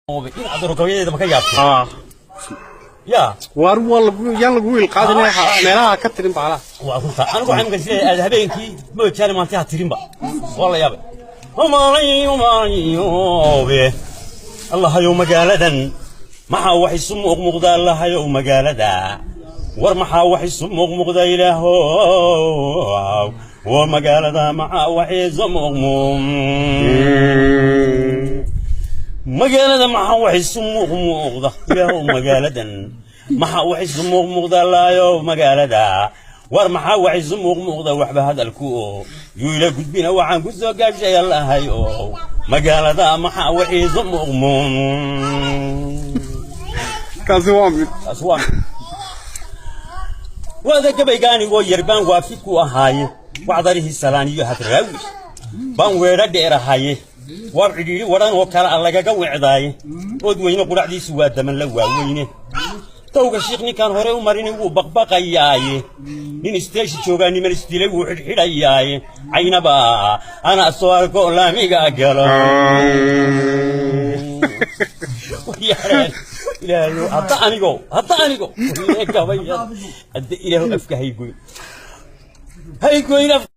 In aad gabayadeeda ma ka yaabtay? Ah. Ya. Waar, waa lagu yaan lagu wiil qaadinaya, meelaha ka tirin baalaha. Waa runta. Anigu waxaan imika isleeyahay aad habeenkii moojaane maanti ha tirinba, waa la yaabay. Umaalayobe, Allahayow magaaladan maxaa wax isu muuqmuuqda? Allahayow magaalada, war maxaa wax isu muuqmuuqda? Ilaahow, war magaalada maxaa wax isu muuqmuuq? Magaalada maxaa wax isu muuqmuuqda? Ilaahow magaaladan maxaa wax isu muuqmuuqda? Allahayow magaalada, war maxaa wax isu muuqmuuqda? Waxba hadalku yuu ila gudbina, waxaan ku soo gaabshay, Allahayow magaalada maxaa wax isu muuqmuuq? Kaasi waa mid. Taas waa mid. Waada gabayga anigoo yar baan waafi ku ahaaye, wacdarihii salaan iyo hadraawi baan weedho dheer ahaye, waar cidhiidhi wadhan oo kale a lagaga wecdaaye, ood weyne qudhacdiisu waa daman la waaweyne. Towga shiikh ninkaan hore u marini wuu baqbaqayaaye, nin isteeshi joogaa niman isdilay wuu xidhxidhayaaye, caynaba ana soo arko laamiga galo. Yareen, Ilaahayow, hadda anigo, hadda anigo gabaya, hadda Ilaahu afka haygoyn, haygoyn af.